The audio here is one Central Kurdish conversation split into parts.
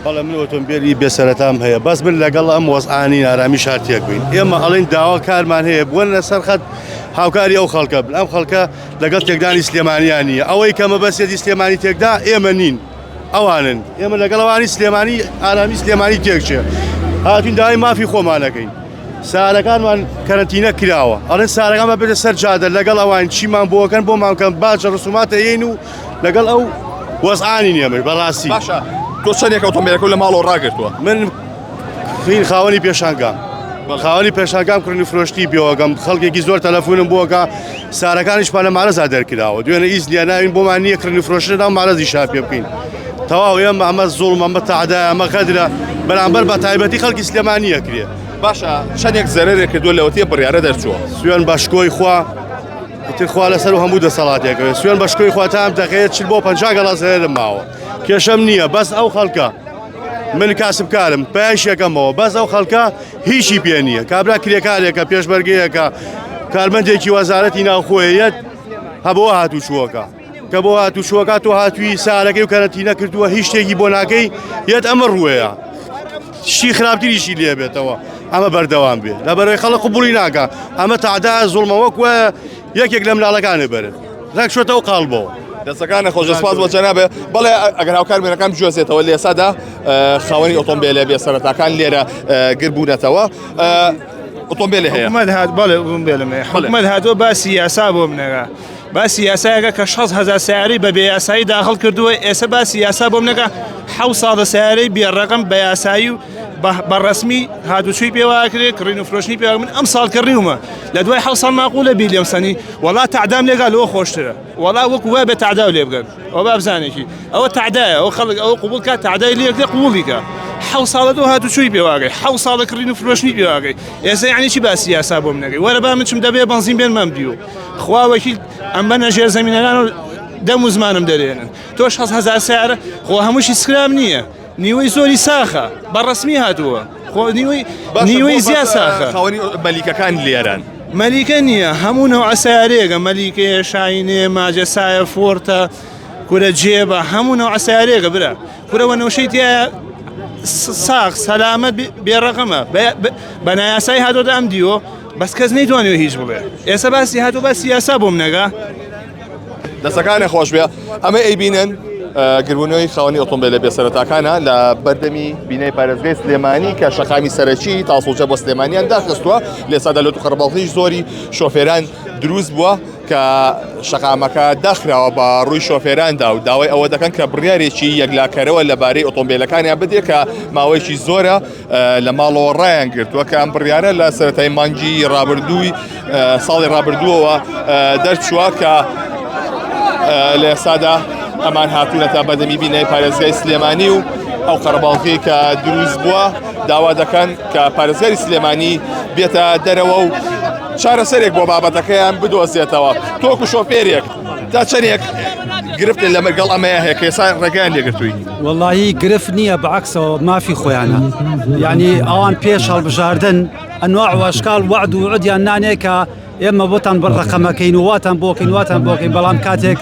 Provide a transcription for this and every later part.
بەڵێ من ئۆتۆمبێلی بێ سەرەتام هەیە بەس من لەگەڵ ئەم وەزعانی ئارامی شار تێک بین ئێمە ئەڵێن داوا کارمان هەیە بوون لەسەر خەت هاوکاری ئەو خەڵکە بن ئەم خەڵکە لەگەڵ تێکدانی سلێمانیان نییە ئەوەی کە مەبەستێتی سلێمانی تێکدا ئێمە نین ئەوانن ئێمە لەگەڵ ئەوانی سلێمانی ئارامی سلێمانی تێکچێ هاتوین داوای مافی خۆمانەکەین سارەکانمان کەرەنتینە کراوە ئەڵێن سارەکانمان بێتە سەر جادە لەگەڵ ئەوان چیمان بۆکەن بۆمان بکەن باجە ڕسوماتە یین و لەگەڵ ئەو وەزعانی نیەمەش بەڕاستی باشە تۆ چەندێک ئۆتۆمبیلەکە لە ماڵەوە ڕاگرتووە من خین خاوەنی پێشانگام خاوەنی پێشانگام کڕین و فرۆشتی پێوەگەم خەڵکێکی زۆر تەلەفۆنم بۆکە سارەکانیش پانە مارەزا دەرکراوە دوێنێ ئیز نیە ناوین بۆمان نییە کڕین و فرۆشتن ناو مارەزی شا پێ بکەین تەواو ئێمە ئەمە زوڵم ئەمە تەعدا ئەمە غەدرە بەرامبەر بە تایبەتی خەڵکی سلێمانیە کرێ باشە چەندێک زەرەرێک کردووە لەوەتیە بڕیارە دەرچووە سوێن بە شکۆی خوا ئیتر خوا لەسەر و هەموو دەسەڵاتێکەوە سوێن بە شکۆی خوا تا ئەم دەقەیە چل بۆ 50 گەڵا زەرەرم ماوە کێشەم نییە بەس ئەو خەڵکە من کاسبکارم پایشەکەمەوە بەس ئەو خەڵکە هیچی پێ نییە کابرا کرێکارێکە پێشمەرگەیەکە کارمەندێکی وەزارەتی ناوخۆیەت هەبوو هاتوچووەکە کە بۆ هاتوچووەکە تۆ هاتووی سارەکەی و کەرەنتینە کردووە هیچ شتێکی بۆ ناکەی یەت ئەمە ڕووەیە شتی خراپتریشی لێ بێتەوە ئەمە بەردەوام بێ لەبەرەوەی خەڵک قبولی ناکە ئەمە تادا زوڵمە وەک وایە یەکێک لە مناڵەکانی بەرن ڕێک شۆتەوە قاڵبەوە. دەستەکانە خۆش سپاس بۆ جەنابێ بەڵێ ئەگەر هاوکار مێنەکان بجوێزێتەوە لە ئێستادا خاوەنی ئۆتۆمبیلە بێ سەرەتاکان لێرە گربوونەتەوە ئۆتۆمبیل هەیە حکومەت هات بەڵێ ئۆتۆمبیلم هەیە حکومەت هاتووە باسی یاسا بۆ منەکە باسی یاسایەکە کە 6 هزار سیارەی بە بێ یاسایی داخل کردووە ئێستا باسی یاسا بۆم نەکە حەو ساڵە سیارەی بێ ڕەقم بە یاسایی و بە ڕەسمی هاتوچوی پێواکرێ کڕین و فرۆشتنی پێ من ئەم ساڵ کڕیومە لە دوای حەو ساڵ ماقولە بی لێم سەنی وەڵا تەعدام لێگا لەوە خۆشترە وەڵا وەکو وای بێ تەعداو لێ بگەن ئەوە با بزانێکی ئەوە تەعدایە ئەو خەڵک ئەوە قبوڵ کا تەعدای لێ بکرێ قبوڵی کە حەو ساڵە تۆ هاتوچوی پێواگەی حەو ساڵە کڕین و فرۆشتنی پێواگەی ئێستا یعنی چی باسی یاسا بۆم نەگەی وەرە با من چم دەبێ بەنزین بێن مەم دیو خوا وەکیل ئەم بەنە ژێر زەمینەکان و دەم و زمانم دەرێنن تۆ 6 هزار سیارە خۆ هەمووشی سکرام نییە نیوەی زۆری ساخە بە ڕەسمی هاتووە خۆ نیوەی نیوەی زیاد ساخە خاوەنی مەلیکەکان لێرەن مەلیکە نییە هەموو نەوعە سیارەیەکە مەلیکەیە شاینێ ماجەسایە فۆرتە کورە جێبە هەموو نەوعە سیارەیەکە برا کورە وەنەوشەی تایە ساغ سەلامەت بێڕەقەمە بە نایاسایی هاتۆتە ئەم دیوە بەس کەس نەیتوانیوە هیچ بڵێ ئێستا باسی هاتۆ باسی یاسا بۆم نەگا دەستەکانە خۆش بێ ئەمە ئەیبینن گربوونەوەی خاوەنی ئۆتۆمبیلە بێسەرەتاکانە لە بەردەمی بینای پارێزگای سلێمانی کە شەقامی سەرەکی تاسڵجە بۆ سلێمانیان داخستووە لێسادا لە قەرەباڵغی زۆری شۆفێران دروست بووە کە شەقامەکە داخراوە بە ڕووی شۆفێراندا و داوای ئەوە دەکەن کە بڕیارێکی یەکلاکەرەوە لەبارەی ئۆتۆمبیلەکانیان بدرێت کە ماوەیەکی زۆرە لە ماڵەوە ڕایان گرتووە کە ئەم بڕیارە لە سەرەتای مانگی ڕابردووی ساڵی ڕابردووەوە دەرچووە کە لە ئێستادا ئەمان هاتوونەتە بەدەمی بینای پارێزگای سلێمانی و ئەو قەرەباڵغی کە دروست بووە داوا دەکەن کە پارێزگاری سلێمانی بێتە دەرەوە و چارەسەرێک بۆ بابەتەکەیان بدۆزێتەوە تۆکو شۆفێرێک تا چەندێک گرفت لە مەگەڵ ئەمەیە هەیە کە ئێستا ڕێگەیان لێگرتووی وەڵاهی گرفت نییە بەعکسەوە مافی خۆیانە یعنی ئەوان پێش هەڵبژاردن ئەنواع و ئەشکال وەعد و وعدیان نانێ کە ئێمە بۆتان بە ڕەقەمەکەین و واتان بۆکەین واتان بۆکەین بەڵام کاتێک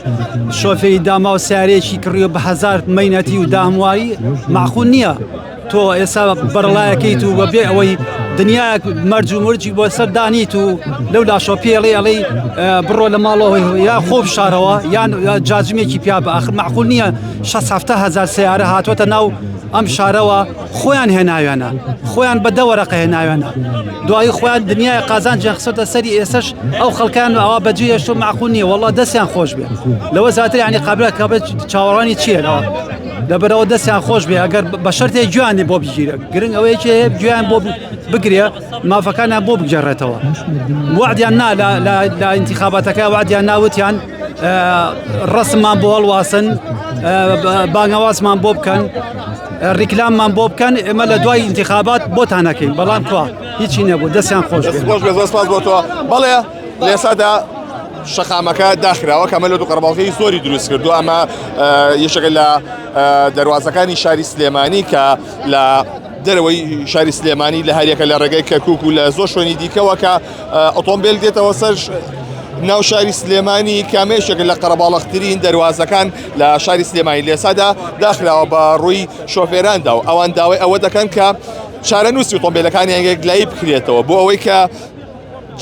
شۆفێری داما و سیارەیەکی کڕیوە بە هەزار مەینەتی و داهمواری معقول نییە تۆ ئێستا بەرەڵایەکەیت و بەبێ ئەوەی دنیایەک مەرج و مرجی بۆ سەر دانیت و لەو لاشۆ پێڵی ئەڵێی بڕۆ لە ماڵەوە یا خۆ بشارەوە یان جاجمێکی پیا بە ئاخر معقول نییە 6 هزار سیارە هاتووەتە ناو ئەم شارەوە خۆیان هێناویانە خۆیان بە دە وەرەقە هێناویانە دوایی خۆیان دنیای قازانجیان خستۆتە سەری ئێسش ئەو خەڵکان ئەوە بەجێ هێشتۆ معقول نییە وەڵا دەستیان خۆش بێ لەوە زیاتر ینی قابلە کە چاوەڕوانی چییە لەوە لەبەرەوە دەستیان خۆش بێ ئەگەر بە شەرتێک گوێیان بۆ بگیرە گرنگ ئەوەیەکی هەیە گوێیان بۆ بگرێ مافەکانیان بۆ بگێڕێتەوە وعدیان نا لە ئینتیخاباتەکە وعدیان ناوتیان ڕسممان بۆ هەڵواسن بانگەوازمان بۆ بکەن ڕیکلاممان بۆ بکەن ئێمە لە دوای ئینتیخابات بۆتان نەکەین بەڵام کوا هیچی نەبوو دەستیان خۆش خۆش بێ زۆر سپاس بۆ تۆ بەڵێ لە ئێستادا شەقامەکە داخراوە کە ئەمە لە دوو قەرەباڵغی زۆری دروست کردو ئەمە یەکێکە لە دەواازەکانی شاری سلێمانی کە لە دەرەوەی شاری سلێمانی لە هەریەکە لە ڕێگەی کەرکک و لە زۆر شوێنی دیکەوە کە ئۆتۆمبیل دێتەوە سەر ناو شاری سلێمانی کامێشێک لە قەرەباڵغترین دەروازەکان لە شاری سلێمانی لێسادا داخراوە بە ڕووی شۆفێراندا و ئەوان داوای ئەوە دەکەن کە چارەنووسی ئۆتۆمبیلەکانیان یەکلایی بکرێتەوە بۆ ئەوەی کە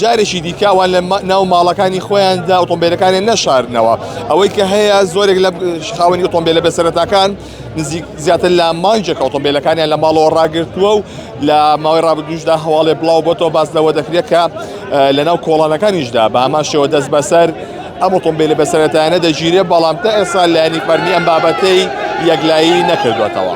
جارێکی دیکە ئەوان لە ناو ماڵەکانی خۆیاندا ئۆتۆمبیلەکانیان نەشارنەوە ئەوەی کە هەیە زۆرێک لە خاوەنی ئۆتۆمبیلە بەسەرەتاکان نزیک زیاتر لە مانجێک ئۆتۆمبیلەکانیان لە ماڵەوە ڕاگرتووە و لە ماوەی ڕابردووشدا هەواڵێ بڵاو بۆتەوە باس لەوە دەکرێت کە لە ناو کۆڵانەکانیشدا بە هەمان شێوە دەست بەسەر ئەم ئۆتۆمبیلە بەسەرەتایانە دەگیرێ بەڵام تا ئێستا لایەنی فەرمی ئەم بابەتەی یەکلایی نەکردوێتەوە.